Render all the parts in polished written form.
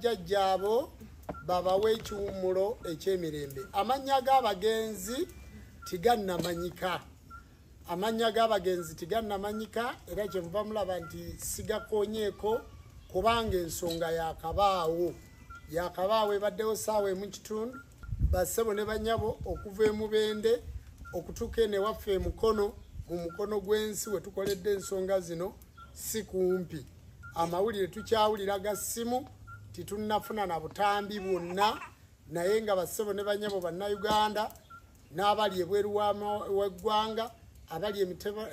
bajjajjaabo babawe ekiwummulo eky'emirembe. Amannya g'abagenzi tigannamanyika, amannya g'abagenzi tigannamanyika, era kyenva mulaba nti sigakoonyeeko kubanga ensonga yakabaawo, yakabaawo ebaddewo ssaawa 1:15. Bassebo ne bannyabo, okuva e Mubende okutuuka eno ewaffe e Mukono, mu mukono gw'ensi we tukoledde ensonga zino si kumpi. Amawulire tukyawulira ga ssimu, titunnafuna na butambi bwonna, naye nga bassebo ne bannyabo Bannayuganda n'abali ebweru w'eggwanga, abali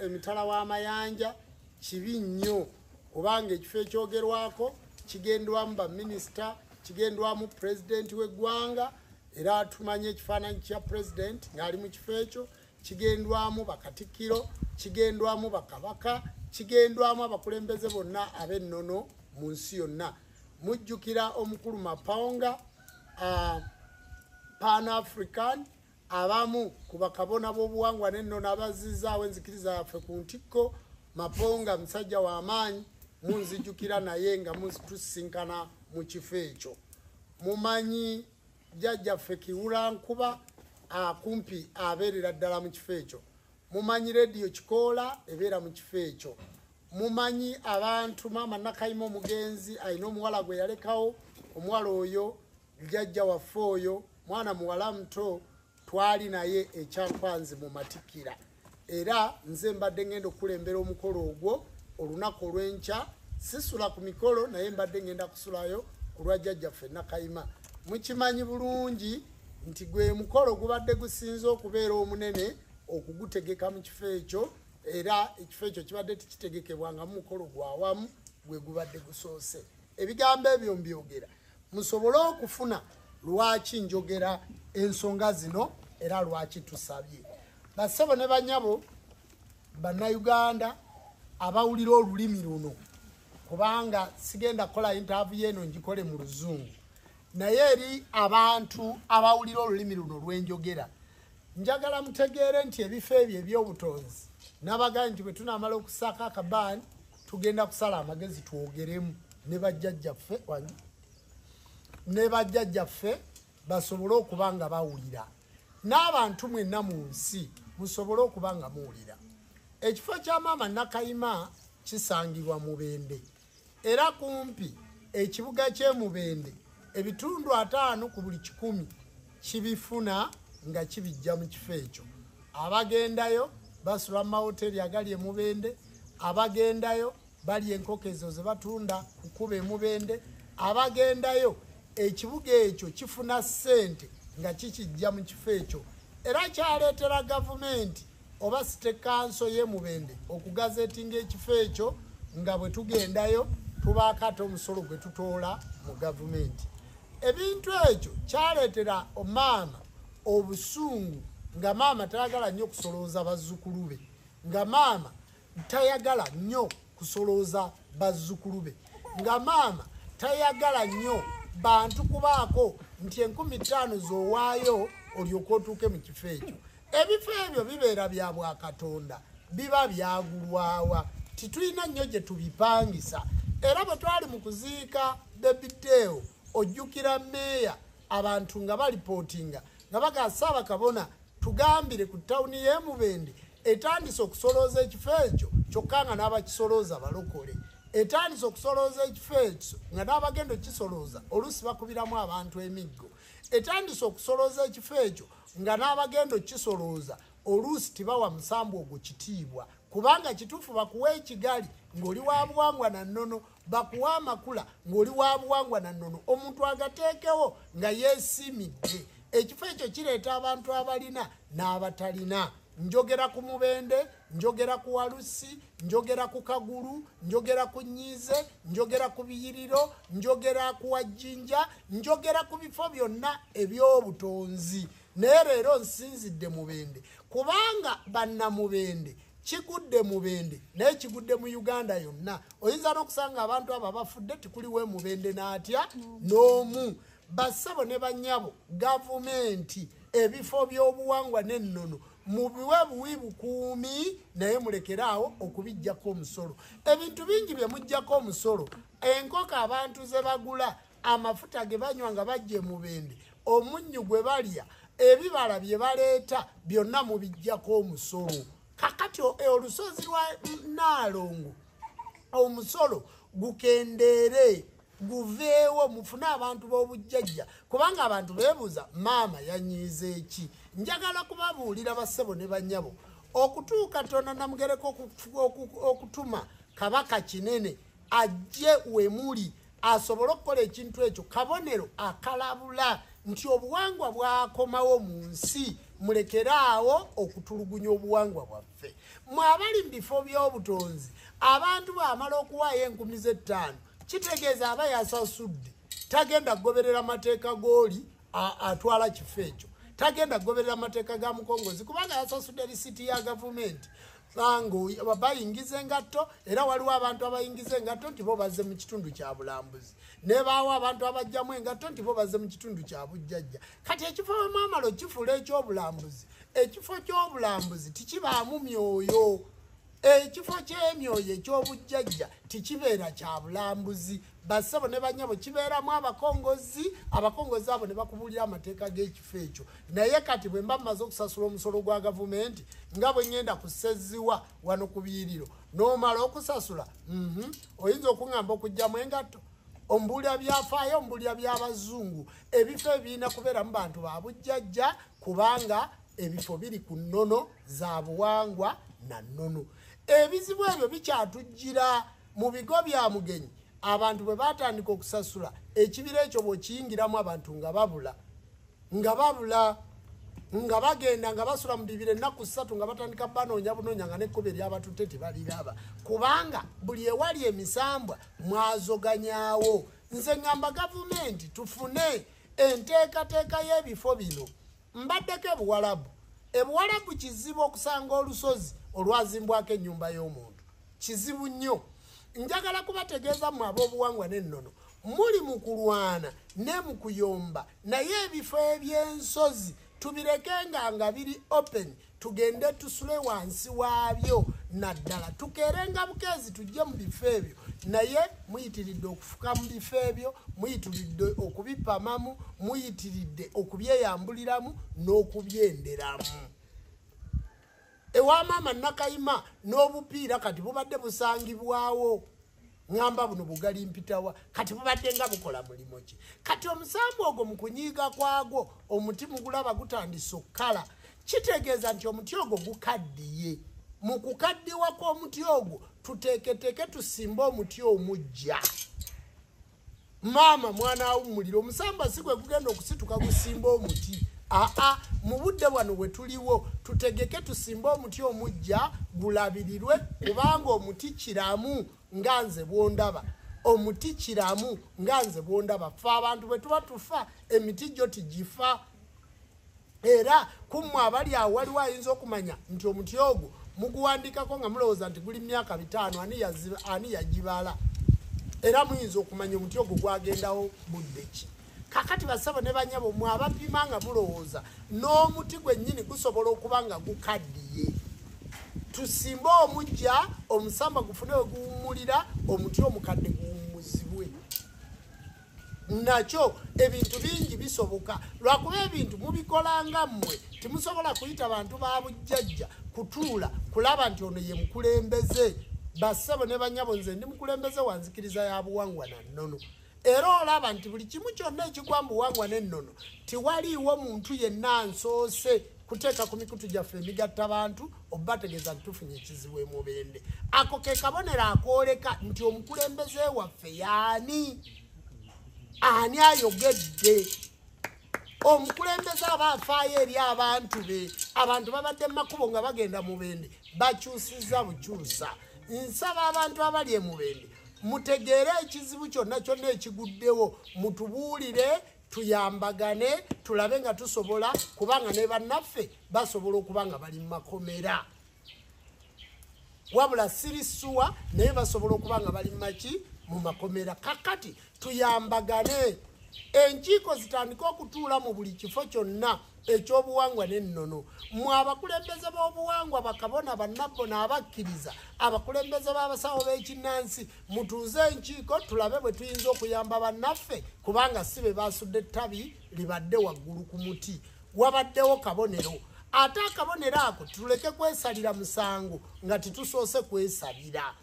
emitala w'amayanja, kibi nnyo kubanga ekifo ekyogerwako kigendwamu baminisita, kigendwamu pulezidenti w'eggwanga, era tumanye ekifaananyi kya pulezidenti ng'ali mu kifo ekyo, kigendwamu bakatikkiro, kigendwamu bakabaka, kigendwamu abakulembeze bonna ab'ennono mu nsi yonna. Mujjukira omukulu Maponga, Pan African, abamu ku bakabona b'obuwangwa n'ennono abazzizaawo enzikiriza yaffe ku ntikko. Maponga musajja w'amaanyi, munzijukira naye nga tusisinkana mu kifo ekyo. Mumanyi jjajjaffe Kiwula Nkuba, akumpi abeerera ddala mu kifo ekyo. Mumanyi Rediyo Kikoola ebeera mu kifo ekyo. Mumanyi abantu, maama Nakayima omugenzi alina omuwala gwe yalekawo, omuwala oyo jjajja waffe oyo mwana muwala muto, twali naye ekyankwanzi mu matikkira, era nze mbadde ngenda okukulembera omukolo ogwo olunaku olw'enkya. Sisula ku mikolo, naye mbadde ngenda kusulayo ku lwa jjajjaffe Nakayima. Mukimanyi bulungi nti gwe mukolo gubadde gusinze okubeera omunene okugutegeka mu kifo ekyo, era ekifo ekyo kibadde tekitegekebwanga mu mukolo gwawamu, gwe gubadde gusoose. Ebigambo ebyo mbyogera musobole okufuna lwaki njogera ensonga zino era lwaki tusabye. Bassebo ne bannyabo Bannayuganda abawulira olulimi luno, kubanga sigenda kukola interview eno ngikole mu Luzungu, naye eri abantu abawulira olulimi luno lwenjogera, njagala mutegeere nti ebifo ebyo eby'obutonzi nabagambye nti bwe tunaamala okusaako akabaani tugenda kusala amagezi twogeremu ne bajjajjaffe, ne bajjajjaffe basobole okuba nga bawulira, n'abantu mwenna mu nsi musobole okuba nga muwulira. Ekifo kya maama Nakayima kisangibwa Mubende, era kumpi ekibuga ky'e Mubende ebitundu 50 ku buli 100 kibifuna nga kibijja mu kifo ekyo. Abagendayo basula mu mahoteri agali e Mubende, abagendayo balya enkoko ezo ze batunda kukuba e Mubende, abagendayo ekibuga ekyo kifuna ssente nga kikijja mu kifo ekyo. Era kyaleetera gavumenti oba state council y'e Mubende okugazetinga ekifo ekyo, nga bwe tugendayo tubaako ate omusolo gwe tutoola mu gavumenti. Ebintu ekyo kyaleetera maama obusungu, nga maama tayagala nnyo kusolooza bazzukulu be, nga maama tayagala nnyo kusolooza bazzukulu be, nga maama tayagala nnyo bantu kubaako nti 5,000 z'owaayo olyoke otuuke mu kifo ekyo. Ebifo ebyo bibeera bya bwakatonda, biba byagulwawa, titulina nnyo gye tubipangisa. Era bwe twali mu kuziika Bebideo, ojjukira meeya abantu nga balipootinga nga bagamba Ssaabakabona tugambire ku tawuni y'e Mubende etandise okusolooza ekifo ekyo, kyokka nga n'abakisolooza balokole. Etandise okusolooza ekifo ekyo nga n'abagenda okukisolooza oluusi bakubiramu abantu emiggo. Etandise okusolooza ekifo ekyo nga n'abagenda okukisolooza oluusi tibawa musambu ogwo kitiibwa, kubanga kituufu bakuwa ekigali ng'oli wa buwangwa na nnono, bakuwa amakula ng'oli wa buwangwa na nnono, omuntu agateekewo nga yeesiimidde. Ekifo ekyo kireeta abantu abalina n'abatalina. Njogera ku Mubende, njogera ku Walusi, njogera ku Kagulu, njogera ku Nyize, njogera ku Biyiriro, njogera ku Wajjinja, njogera ku bifo byonna eby'obutonzi. Naye leero nsinzidde Mubende kubanga bannamubende kigudde Mubende, naye kigudde mu Uganda yonna. Oyinza n'okusanga abantu abo abafudde tikuliwo Mubende n'atya n'omu. Bassebo ne bannyabo, gavumenti ebifo by'obuwangwa n'ennono mubiwe buwi bukuumi, naye mulekeraawo okubiggyako omusolo. Ebintu bingi bye muggyako omusolo. Enkoko abantu ze bagula Amafuta ge banywa nga bajja Mubende, omunnyu gwe balya, ebibala bye baleeta byonna mubijjako omusolo. Kakati olusozi lwa Nnaalongo omusolo gukendeere, guveewo, mufune abantu b'obujjajja, kubanga abantu beebuuza maama yanyiiza eki. Njagala kubabuulira bassebo ne bannyabo, okutuuka Tonda Namugereka okutuma Kabaka Kinene ajje we muli asobole okukola ekintu ekyo, kabonero akalabula nti obuwangwa bwakomawo mu nsi, mulekeraawo okutulugunya obuwangwa bwaffe. Mwe abali mu bifo by'obutonzi, abantu bw'amala okuwaayo 5,000 kitegeeza aba yasasudde, tagenda kugoberera mateeka g'oli atwala kifo ekyo, tagenda kugoberera mateeka ga mukongozi kubanga yasasudde risiti ya gavumenti. Bayingiza engatto, era waliwo abantu abayingiza engatto nti bo bazze mu kitundu kya bulambuzi, ne baawo abantu abajjamu engatto nti bo bazze mu kitundu kya bujjajja. Kati ekifo bwe mwamala okifuula eky'obulambuzi, ekifo ky'obulambuzi tikibaamu myoyo. Ekifo ky'emyoyo eky'obujjajja tikibeera kya bulambuzi. Bassebo ne bannyabo, kibeeramu abakongozi, abakongozi abo ne bakubuulira amateeka g'ekifo ekyo. Naye kati bwe mba mmaze okusasula omusolo gwa gavumenti, nga bwe ŋŋenda ku Sseziwa wano ku Biyiriro, n'omala okusasula, oyinza okuŋŋamba okuggyamu engatto? Ombuulira byafaayo, ombuulira by'abazungu. Ebifo ebirina kubeeramu bantu ba bujjajja, kubanga ebifo biri ku nnono za buwangwa na nnono. Ebizibu ebyo bikyatujjira mu bigo bya Mugenyi. Abantu bwe batandika okusasula, ekibira ekyo bw'okiyingiramu abantu nga babula, nga babula, nga bagenda nga basula mu bibira ennaku 3 nga batandika banoonya bunoonya nga n'ekkubo eryabatutte tebaliraba, kubanga buli ewali emisambwa mwazoganyaawo. Nze ŋŋamba gavumenti tufune enteekateeka y'ebifo bino. Mbaddeko Ebuwalabu. Ebuwalabu kizibu okusanga olusozi olwazimbwako ennyumba y'omuntu, kizibu nnyo. Njagala kubategeeza mmwe ab'obuwangwa n'ennono, muli mu kulwana ne mu kuyomba, naye ebifo eby'ensozi tubirekenga nga biri open, tugende tusule wansi waabyo, naddala tukeerenga bukeezi tujje mu bifo ebyo. Naye muyitiridde okufuka mu bifo ebyo, muyitiridde okubipamamu, muyitiridde okubyeyambuliramu n'okubyenderamu. Ewa maama Nakayima n'obupiira kati bubadde busangibwawo, ŋŋamba buno bugali mpitawa, kati bubadde nga bukola mulimu ki? Kati omusambu ogwo mu kunyiiga kwagwo omuti mugulaba gutandise okukala, kitegeeza nti omuti ogwo gukaddiye. Mu kukaddiwa kw'omuti ogwo tuteeketeeke tusimbe omuti omuggya. Maama mwana awummulira, omusamba si gwe gugenda okusituka gusimba omuti. Aa, mu budde bwano bwe tuliwo tutegeke tusimbe omuti omuggya gulabirirwe, kubanga omuti kiramu nga nze bw'ondaba, omuti kiramu nga nze bw'ondaba. Ffe abantu bwe tuba tufa emiti gyo tigifa. Era ku mmwe abali awo waliwo ayinza okumanya nti omuti ogwo muguwandikako nga mulowooza nti guli myaka 5, ani yagibala? Era muyinza okumanya omuti ogwo gwagendawo budde ki. Kakati bassebo ne bannyabo, mmwe abapima nga mulowooza n'omuti gwennyini gusobola okuba nga gukaddiye, tusimbe omuggya, omusamba gufune we guwummulira, omuti omukadde guwummuzibwe. Nakyo ebintu bingi bisoboka, lwakuba ebintu mubikola nga mmwe temusobola kuyita bantu ba bujjajja kutuula kulaba nti ono ye mukulembeze. Bassebo ne bannyabo, nze ndi mukulembeze wa nzikiriza ya buwangwa na nnono, era olaba nti buli kimu kyonna ekigwa mu buwangwa n'ennono tiwaliiwo muntu yenna nsoose kuteeka ku mikutu gyaffe emigatta bantu obategeeza nti tufunye ekizibu e Mubende. Ako ke kabonero akooleka nti omukulembeze waffe yaani, ani ayogedde. Omukulembeze aba afaayo eri abantu be. Abantu babadde mu makubo nga bagenda Mubende, bakyusizza bukyusa. Nsaba abantu abali e Mubende mutegeere ekizibu kyonna kyonna ekiguddewo, mutubuulire, tuyambagane, tulabe nga tusobola, kubanga ne bannaffe basobola okuba nga bali mu makomera, wabula sirisuwa, naye basobola okuba nga bali maki mu makomera. Kakati tuyambagane. Enkiiko zitandike okutuula mu buli kifo kyonna ekyobuwangwa n'ennono. Mmwe abakulembeze b'obuwangwa, bakabona, bannabbo n'abakkiriza, abakulembeze b'abasawo b'ekinnansi, mutuuze enkiiko tulabe bwe tuyinza okuyamba bannaffe, kubanga si be basudde ettabi libadde waggulu ku muti. Wabaddewo kabonero, ate akabonero ako tuleke kwesalira musango nga tetusoose kwesabira.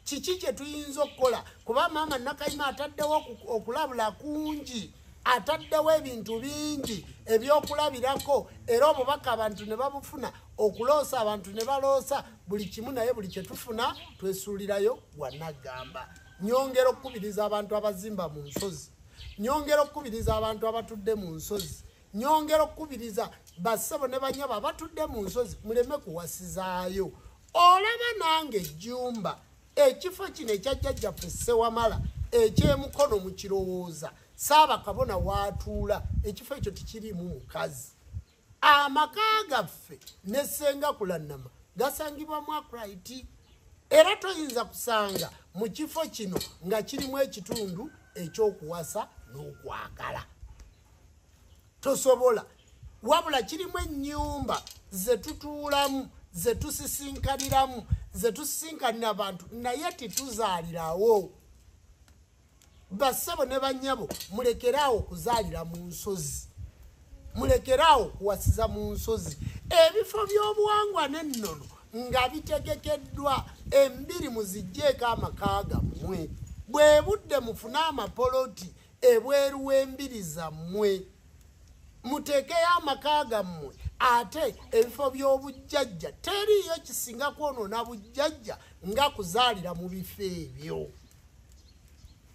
Kiki kye tuyinza okukola? Kuba maama Nakayima ataddewo okulabula kungi, ataddewo ebintu bingi ebyokulabirako, era obubaka abantu ne babufuna, okuloosa abantu ne baloosa buli kimu, naye buli kye tufuna twesuulirayo gwanagamba. Nyongera okukubiriza abantu abazimba mu nsozi, nyongera okukubiriza abantu abatudde mu nsozi, nyongera okukubiriza bassebo ne bannyabo abatudde mu nsozi, muleme kuwasizaayo. Olaba nange Jjumba, ekifo kino ekya jjajjaffe Ssewamala ekyemukono mu kirowooza, Ssaabakabona waatuula, ekifo ekyo tekiriimu mukazi. Amaka gaffe ne Ssenga Kulannama gasangibwa mu Akright, era toyinza kusanga mu kifo kino nga kirimu ekitundu ekyokuwasa n'okwagala, tosobola. Wabula kirimu ennyumba ze tutuulamu, ze tusisinkaniramu, ze tusisinkanira abantu, naye tetuzaalirawo. Bassebo ne bannyabo, mulekeraawo okuzaalira mu nsozi, mulekeraawo okuwasiza mu nsozi. Ebifo by'obuwangwa n'ennono nga bitegekeddwa, embiri muziggyeko amaka gammwe. Bwe budde mufune amapoloti ebweru w'embiri zammwe, muteekeyo amaka gammwe. Ate ebifo by'obujjajja teriiyo kisinga kwonoona bujjajja nga kuzaalira mu bifo ebyo.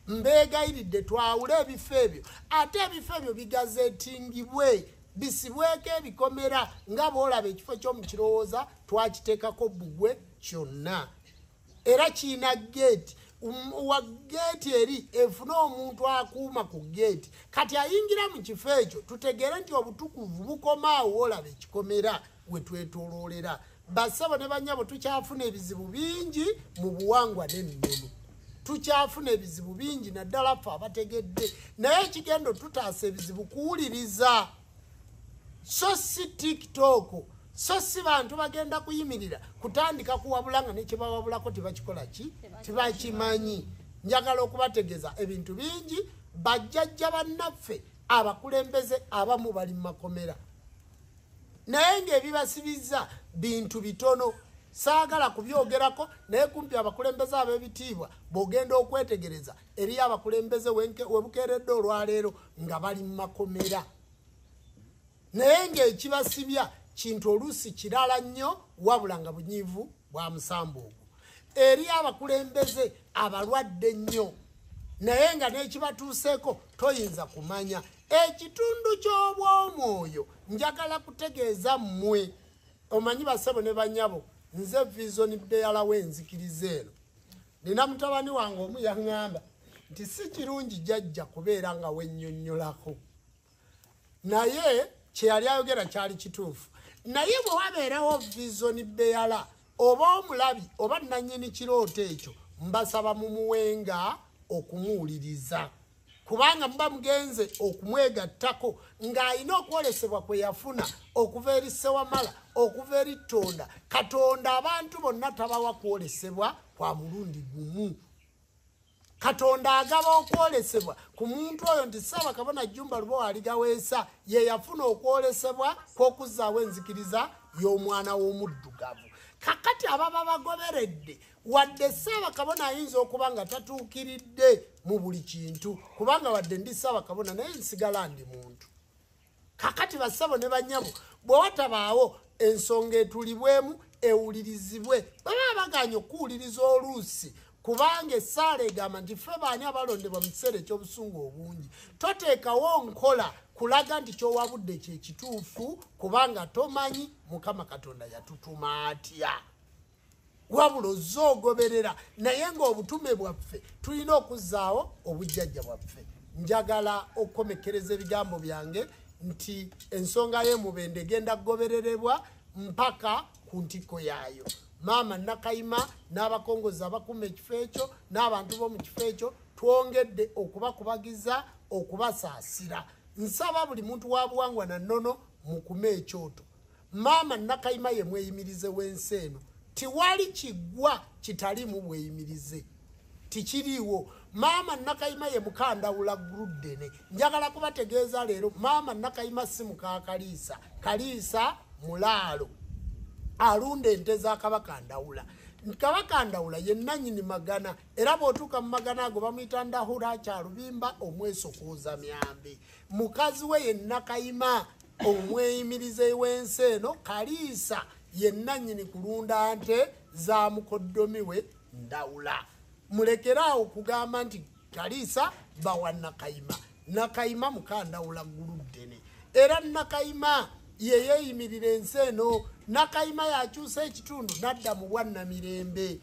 Mbeegayiridde twawule ebifo ebyo, ate ebifo ebyo bigazetingibwe, bisibweko ebikomera nga bw'olaba ekifo ky'omu kirowooza twakiteekako bbugwe kyonna, era kirina geeti. Wa geeti eri efune omuntu akuuma ku geeti. Kati ayingira mu kifo ekyo tutegeere nti obutukuvu bukomaawo olaba ekikomera we twetooloolera. Bassebo ne bannyabo, tukyafuna ebizibu bingi mu buwangwa n'ennono, tukyafuna ebizibu bingi naddala ffe abategedde, naye ekigendo tutaasa ebizibu kuwuliriza, so si TikTok, so si bantu bagenda kuyimirira kutandika kuwabula nga nekibawabulako tebakikola ki, tebakimanyi. Njagala okubategeeza ebintu bingi. Bajjajja bannaffe abakulembeze abamu bali mu makomera, naye ng'ebibasibizza bintu bitono, saagala kubyogerako, naye kumpi abakulembeze ab'ebitiibwa bw'ogenda okwetegereza eriyo abakulembeze webukeeredde olwaleero nga bali mu makomera, naye ng'ekibasibya kintu oluusi kirala nnyo, wabula nga bunyiivu bwa musambo ogwo. Eri abakulembeze abalwadde ennyo, naye nga n'ekibatuuseeko toyinza kumanya. Ekitundu ky'obwomwoyo njagala kutegeeza mmwe. Omanyi bassebo ne bannyabo, nze Vision Bearer w'enzikiriza eno. Nina mutabani wange omu yaŋŋamba nti si kirungi jjajja kubeera nga wennyonnyolako, naye kye yali ayogera kyali kituufu. Naye bwe wabeerawo Vision Bearer oba omulabi oba nannyini kirooto ekyo, mbasaba mumuwenga okumuwuliriza, kubanga muba mugenze okumwegattako ng'alina okwolesebwa kwe yafuna okuva eri Ssewamala, okuva eri Ttonda. Katonda abantu bonna tabawa kwolesebwa kwa mulundi gumu. Katonda agaba okwolesebwa ku muntu oyo nti Ssaabakabona Jjumba Lubowa Aligaweesa ye yafuna okwolesebwa kw'okuzzaawo enzikiriza y'omwana w'omuddugavu. Kakati ababa bagoberedde, wadde Ssaabakabona ayinza okuba nga tatuukiridde mu buli kintu, kubanga wadde ndi Ssaabakabona naye nsigala ndi muntu. Kakati bassabo ne bannyabo, bwe watabaawo ensonga etulibwemu ewulirizibwe, baba bagaanye okuwuliriza oluusi, kubanga essaala egamba nti ffe baani abalondebwa mu kiseera eky'obusungu obungi. Toteekawo nkola kulaga nti ky'owabudde kye kituufu, kubanga tomanyi Mukama Katonda yatutuma atya. Wabula ozze ogoberera, naye ng'obutume bwaffe tulina okuzzaawo obujjajja bwaffe. Njagala okukomekkereza ebigambo byange nti ensonga y'Emubende egenda kugobererebwa mpaka ku ntikko yaayo. Maama Nakayima n'abakongozi abakuuma ekifo ekyo n'abantu b'omu kifo ekyo twongedde okubakubagiza okubasaasira. Nsaba buli muntu wa buwangwa na nnono mukume ekyoto. Maama Nakayima ye mweyimirize w'ensi eno. Tiwali kiggwa kitalimu bweyimirize, tikiriiwo. Maama Nakayima ye mukandawula Guluddene. Njagala kubategeeza leero, Maama Nakayima si muka Kaliisa. Kaliisa mulaalo alunda ente za Kabaka Ndawula. Kabaka Ndawula ye nannyini Magana, era bw'otuuka mu Magana ago bamuyita Ndahura Kyalubimba omwesokooza myambi. Mukazi we ye Nakayima omweyimirize w'ensi eno. Kaliisa ye nannyini kulunda nte za mukoddomi we Ndawula. Mulekeraawo okugamba nti Kaliisa bawa Nakayima. Nakayima mukandawula Guluddene. Era Nakayima ye yeeyimirira ensi eno. Nakayima yakyusa ekitundu n'adda mu bwannamirembe.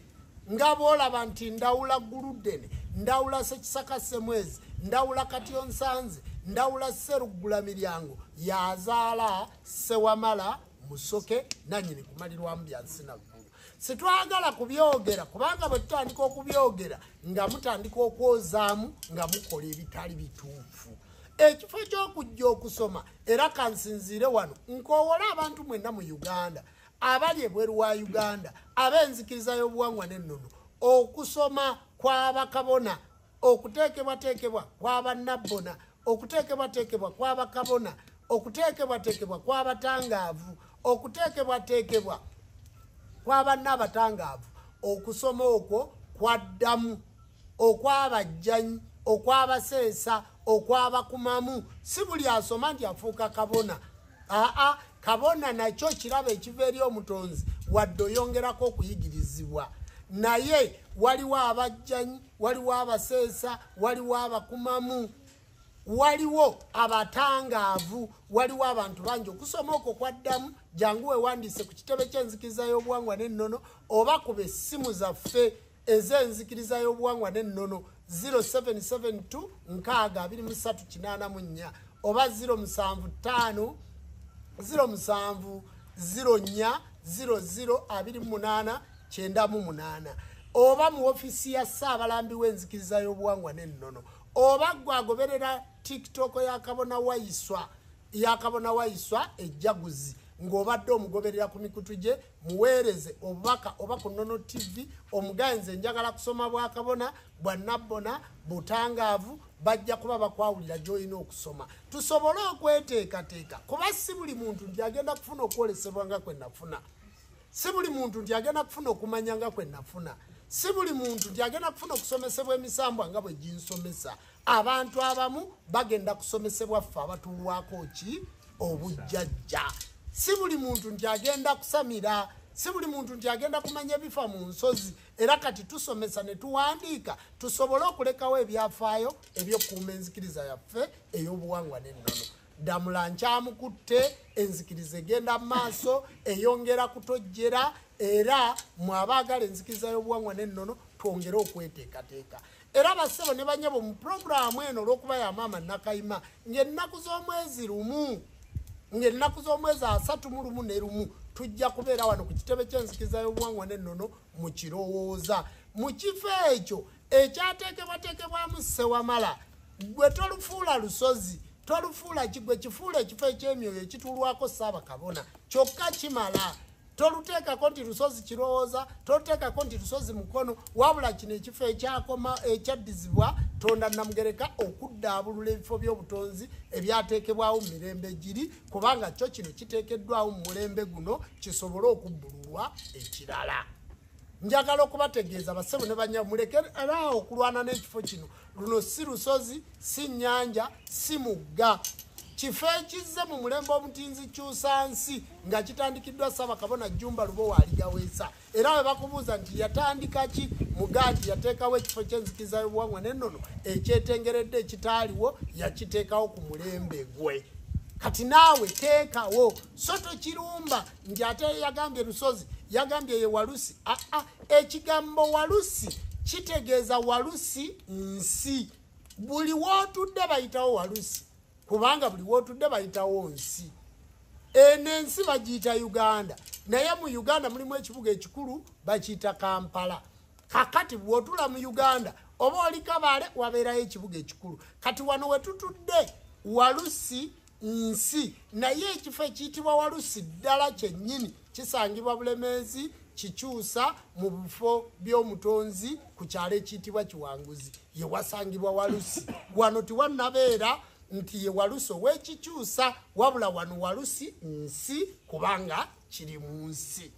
Nga bw'olaba nti Ndawula Guluddene, Ndawula Ssekisaka Ssemwezi, Ndawula Katyonsanze, Ndawula Sseruggula Miryango, yazaala Ssewamala Musoke nannyini kumalirwamu bya nsi na ggulu. Sitwagala kubyogera, kubanga bwe tutandika okubyogera nga mutandika okwozaamu nga mukola ebitali bituufu. Ekifo ky'okujja okusoma, era kansinziire wano nkoowole abantu mwenna mu Uganda, abali ebweru wa Uganda, ab'enzikiriza y'obuwangwa n'ennono, okusoma kw'abakabona, okuteekebwateekebwa kw'abannabbona, okuteekebwateekebwa kw'abakabona, okuteekebwateekebwa kw'abatangaavu, okuteekebwateekebwa kw'abannabatangaavu, okusoma okwo kwaddamu, okw'abajjanyi, okwabaseesa, okwabakumamu. Si buli asoma nti afuuka kabona. Aa, kabona nakyo kirabo ekiva eri omutonzi, wadde oyongerako okuyigirizibwa. Naye waliwo abajjanyi, waliwo abaseesa, waliwo abakumamu, waliwo abatangaavu, waliwo abantu bangi. Okusoma okwo kwaddamu. Jangu weewandiise ku kitebe ky'enzikiriza y'obuwangwa n'ennono, oba kuba essimu zaffe ez'enzikiriza y'obuwangwa n'ennono 0772 623 84 oba 075 07 04 00 28 98, oba mu ofiisi ya Ssaabalambi w'enzikiriza y'obuwangwa n'ennono, oba gwe agoberera TikTok ya Kabona Waiswa, ya Kabona Waiswa ejjaguzi, ng'obadde omugoberera ku mikutu gye, muweereze obubaka oba ku Nnono TV omuganze njagala kusoma bwa kabona, bwa nabbona, butangaavu, bajja kuba bakwawulira gy'olina okusoma tusobole okweteekateeka. Kuba si buli muntu nti agenda kufuna okwolesebwa nga kwe nafuna, si buli muntu nti agenda kufuna okumanya nga kwe nafuna, si buli muntu nti agenda kufuna okusomesebwa emisambwa nga bwe ginsomesa. Abantu abamu bagenda kusomesebwa ffe abatuulwako ki obujjajja. Si buli muntu nti agenda kusamira, si buli muntu nti agenda kumanya ebifa mu nsozi. Era kati tusomesa ne tuwandiika tusobole okulekawo ebyafaayo ebyokukuuma enzikiriza yaffe ey'obuwangwa n'ennono. Ddamula nkyamukutte, enzikiriza egenda mu maaso, eyongera kutojjera, era mwe abaagala enzikiriza y'obuwangwa n'ennono twongere okweteekateeka. Era bassebo ne bannyabo, mu pulogulaamu eno olw'okuba ya Maama Nakayima, ng'ennaku z'omwezi lumu, ng'ennaku z'omwezi 31 ne 1, tujja kubeera wano ku kitebe ky'enzikiriza y'obuwangwa n'ennono mu Kirowooza, mu kifo ekyo ekyateekebwateekebwamu Ssewamala. Gwe tolufuula lusozi, tolufuula kigwe, kifuula ekifo eky'emyoyo ekituulwako Ssaabakabona kyokka kimala. Toluteekako nti lusozi Kirowooza, toluteekako nti lusozi Mukono, wabula kino ekifo ekyakoma ekyaddizibwa Tonda Namugereka okuddaabulula ebifo by'obutonzi ebyateekebwawo mu mirembe giri, kubanga kyo kino kiteekeddwawo mu mulembe guno kisobole okubbululwa ekirala. Njagala okubategeeza bassebo ne bannyabo, mulekeraawo okulwana n'ekifo kino. Luno si lusozi, si nnyanja, si mugga. Kifo ekizze mu mulembe omutinzi kyusansi nga kitandikiddwa Ssaabakabona Jjumba Lubowa Aligaweesa. Era bwe bakubuuza nti yatandika ki, mugaa nti yateekawo ekifo ky'enzikiriza y'obuwangwa n'ennono ekyetengeredde ekitaaliwo, yakiteekawo ku mulembe gwe. Kati naawe teekawo, so tokirumba nti ate yagambye lusozi, yagambye ye walusi. Aa, ekigambo walusi kitegeeza walusi nsi. Buli wootudde bayitawo walusi, kubanga buli wootudde bayitawo nsi. Eno ensi bagiyita Uganda, naye mu Uganda mulimu ekibuga ekikulu bakiyita Kampala. Kakati bw'otula mu Uganda Oba oli Kabale wabeerayo ekibuga ekikulu. Kati wano we tutudde Walusi nsi, naye ekifo ekiyitibwa Walusi ddala kyennyini kisangibwa Bulemeezi, Kikyusa, mu bifo by'omutonzi ku kyalo ekiyitibwa Kiwanguzi, ye wasangibwa Walusi. Wano tiwannabeera nti ye Walusi ow'Ekikyusa, wabula wano Walusi nsi kubanga kiri mu nsi.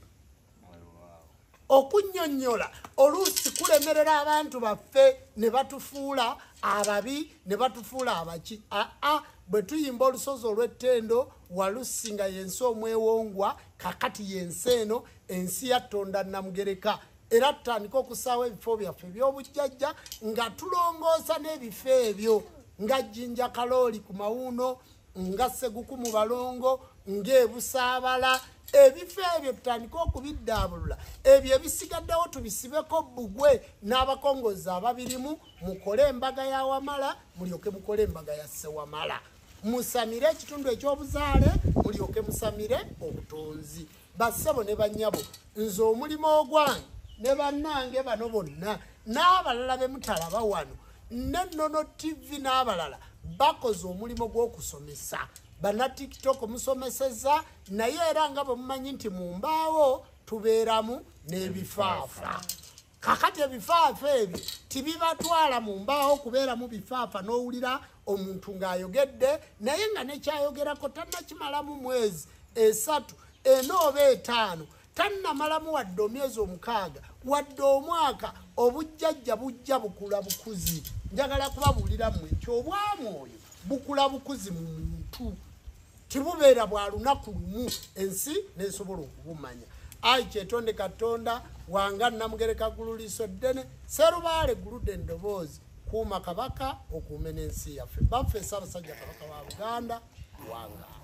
Okunnyonnyola oluusi kulemerera abantu baffe ne batufuula ababi, ne batufuula abaki. Aa, bwe tuyimba olusozi olw'ettendo Walusi nga yensi omwewongwa, kakati yensi eno ensi ya Ttonda Namugereka. Era tutandike okussaawo ebifo byaffe eby'obujjajja nga tulongoosa n'ebifo ebyo, nga Jjinja Kalooli ku Mawuuno, nga Sseguku mu Balongo, ng'Ebusaabala. Ebifo ebyo tutandike okubiddaabulula, ebyo ebisigaddewo tubisibeko bbugwe n'abakongozi ababirimu, mukole embaga ya Wamala, mulyoke mukole embaga ya Ssewamala, musamire ekitundu ekyobuzaale, mulyoke musamire obutonzi. Bassebo ne bannyabo, nze omulimu ogwange ne bannange bano bonna n'abalala be mutalaba wano, ne Nnono TV n'abalala bakoze omulimu gw'okusomesa. Banna TikTok musomeseza, naye era nga bwe mumanyi nti mu mbaawo tubeeramu n'ebifaafa. Kakati ebifaafa ebyo tibibatwala mu mbaawo kubeeramu bifaafa, n'owulira omuntu ng'ayogedde naye nga nekyayogerako tannakimalamu mwezi 3, 4 oba 5, tannamalamu wadde omyezi 6 wadde omwaka. Obujjajja bujja bukula bukuzi. Njagala kubabuulira mmwe nti obwamwoyo bukula bukuzi mu muntu, tibubeera bwa lunaku lumu ensi n'esobola okubumanya. Ayi kyetonde Katonda wanga Namugereka Ggululiiso ddene, Sserubaale gguludde endoboozi, kuuma Kabaka okuume n'ensi yaffe. Baffe Ssaabasajja Kabaka wa Buganda, wangaala.